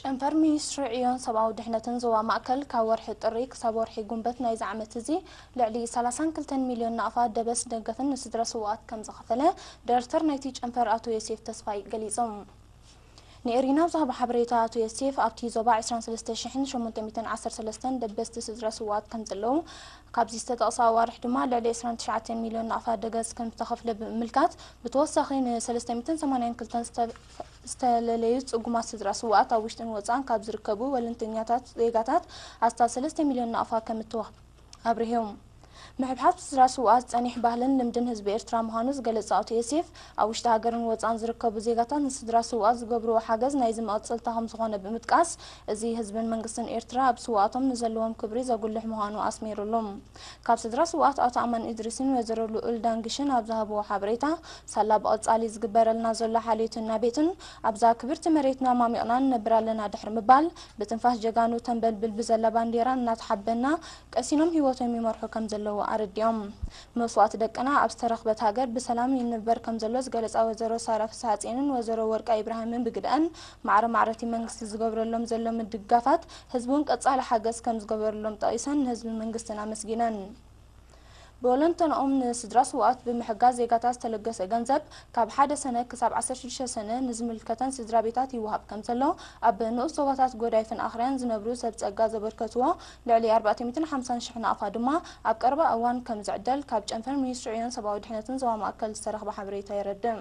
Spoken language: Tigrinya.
ጨንፈር ሚኒስትሪ ዕዮን ሰብኣዊ ድሕነትን ዞባ ማእከል ካብ ወርሒ ጥሪ ክሳብ ወርሒ ጉንበት ናይዚ ዓመት እዚ ልዕሊ ሰላሳን ክልተን ሚልዮን ናቕፋ ደበስ ደገፍን ንስድራ ስውኣት ከም ዝኸፈለ ዳይሬክተር ናይቲ ጨንፈር ኣቶ ዮሴፍ ተስፋይ ገሊጾም። ንኤሪና ኣብ ዝሃቦ ሓበሬታ ኣቶ ዮሴፍ ኣብቲ ዞባ ዕስራን ሰለስተ ሽሕን ሸሞንተ ሚእትን ዓሰርተ ሰለስተን ደበስቲ ስድራ ስውኣት ከም ዘለዉ ካብዚ ዝተጠቕሰ ኣዋርሕ ድማ ልዕሊ ዕስራን ትሽዓተን ሚልዮን ናቕፋ ደገስ ከም ዝተኸፍለ ብምምልካት ብተወሳኺ ን ሰለስተ ሚእትን ሰማንያን ክልተን ዝተለለዩ ጽጉማት ስድራ ስውኣት ኣብ ውሽጥን ወጻእን ካብ ዝርከቡ ወለንተኛታት ዜጋታት ኣስታት ሰለስተ ሚልዮን ናቕፋ ከም እተዋህብ ኣብሪሁ። ምሕብሓብ ስድራ ስውኣት ጸኒሕ ባህልን ልምድን ህዝቢ ኤርትራ ምዃኑ ዝገለጸ ኣቶ ዮሴፍ ኣብ ውሽጢ ሃገርን ወጻእን ዝርከቡ ዜጋታት ንስድራ ስውኣት ዝገብርዎ ሓገዝ ናይዚ መቐጸልታ ከም ዝኾነ ብምጥቃስ እዚ ህዝብን መንግስትን ኤርትራ ኣብ ስውኣቶም ንዘለዎም ክብሪ ዘጉልሕ ምዃኑ ኣስሚሩሉ። ካብ ስድራ ስውኣት ኣቶ ኣማን ኢድሪስን ወይዘሮ ልኡል ዳንግሽን ኣብ ዝሃብዎ ሓበሬታ ሳላ ብቐጻሊ ዝግበረልና ዘሎ ሓልዮትን ናቤትን ኣብዛ ክብርቲ መሬትና ማሚቕና ንነብር ኣለና ድሕሪ ምባል ብትንፋስ ጀጋኑ ተንበልብል ብዘላ ባንዴራ እናተሓበና ቀሲኖም ህይወቶም ይመርሑ ከም ዘለዉ ኣረዲኦም። መስዋእቲ ደቅና ኣብ ዝተረኽበት ሃገር ብሰላም ይንበር ከም ዘሎ ዝገለጻ ወይዘሮ ሳራ ፍስሓጽዮንን ወይዘሮ ወርቃ ኢብራሂምን ብግደኣን ማዕረ ማዕረቲ መንግስቲ ዝገብረሎም ዘሎ ምድጋፋት ህዝቢ እውን ቀጻሊ ሓገዝ ከም ዝገበረሎም ጠቒሰን ንህዝብን መንግስትን ኣመስጊነን። ብወለንተንኦም ንስድራ ስውኣት ብምሕጋዝ ዜጋታት ዝተለገሰ ገንዘብ ካብ ሓደ ሰነ ክሳብ ዓሰርተ ሽዱሽተ ሰነ ንዝምልከተን ስድራ ቤታት ይወሃብ ከም ዘሎ ኣብ ንኡስ ዞባታት ጎዳይፍን ኣኽርያን ዝነብሩ ሰብ ጸጋ ዘበርከትዎ ልዕሊ ኣርባዕተ ሚእትን ሓምሳን ሽሕ ናቕፋ ድማ ኣብ ቀረባ እዋን ከም ዝዕደል ካብ ጨንፈር ሚኒስትሪ ዕዮን ሰብኣዊ ድሕነትን ዞባ ማእከል ዝተረኽበ ሓበሬታ የረድእ።